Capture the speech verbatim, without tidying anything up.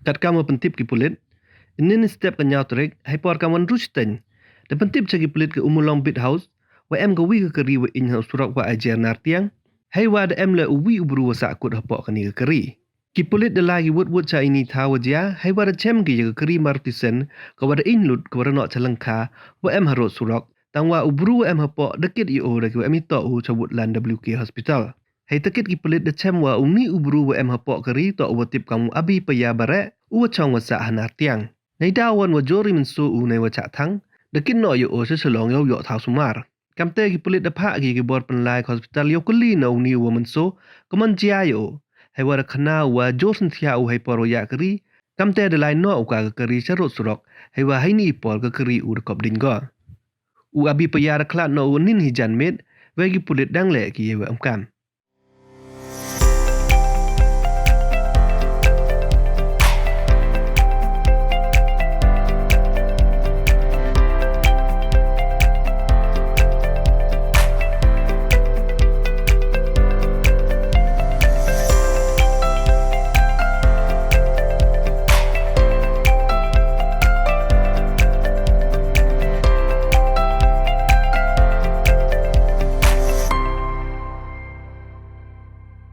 Katkam wa pyntip ki pulit, ynnin i step ka ynñiaw tarik, hei por kam wan rush teng, da pyntip cha ki pulit ka Ummulong Beat House wa em ka wi ka kari wa iñ ha u surok wa Ajer Nartiang, hei wa da em le u wi u bru wa sahkut hapoh kani ka kari. Ki pulit da lai ki wut wut cha ini i thaw wa jia, hei wa da chem ki ya ka kari Maruti Zen, ka wa da iñ lut, ka wa da noh cha lyngkha wa em harud surok, tang wa u bru wa em hapoh da kit ya o da ki wa em i toh u cha Woodland W K Hospital. Hei takit ki pulit da chem wa uni u bru wa em hapoh kari toh u wa tip kam u Abi Paya Bareh, u wa chong wa sah ha Nartiang. Neidaw wan wa jur i mynsaw u nei wa chah thang, da kit noh ya o cha Shillong yow yoh thaw sumar. Kamte ki pulit da phah ki ki bor pynlai ka hospital yow kylli na uni u wa mynsaw, ka mon jia ya o. Hei wa da khana u wa jur synthiah u hei por wa yah kari, kamte da lai noh u ka ka kari cha rud surok, hei wa heini i por ka kari u da kop ding ko. U Abi Paya da khlad noh u ynnin hi jan miet, wei ki pulit dang leh ki ya wa em kam.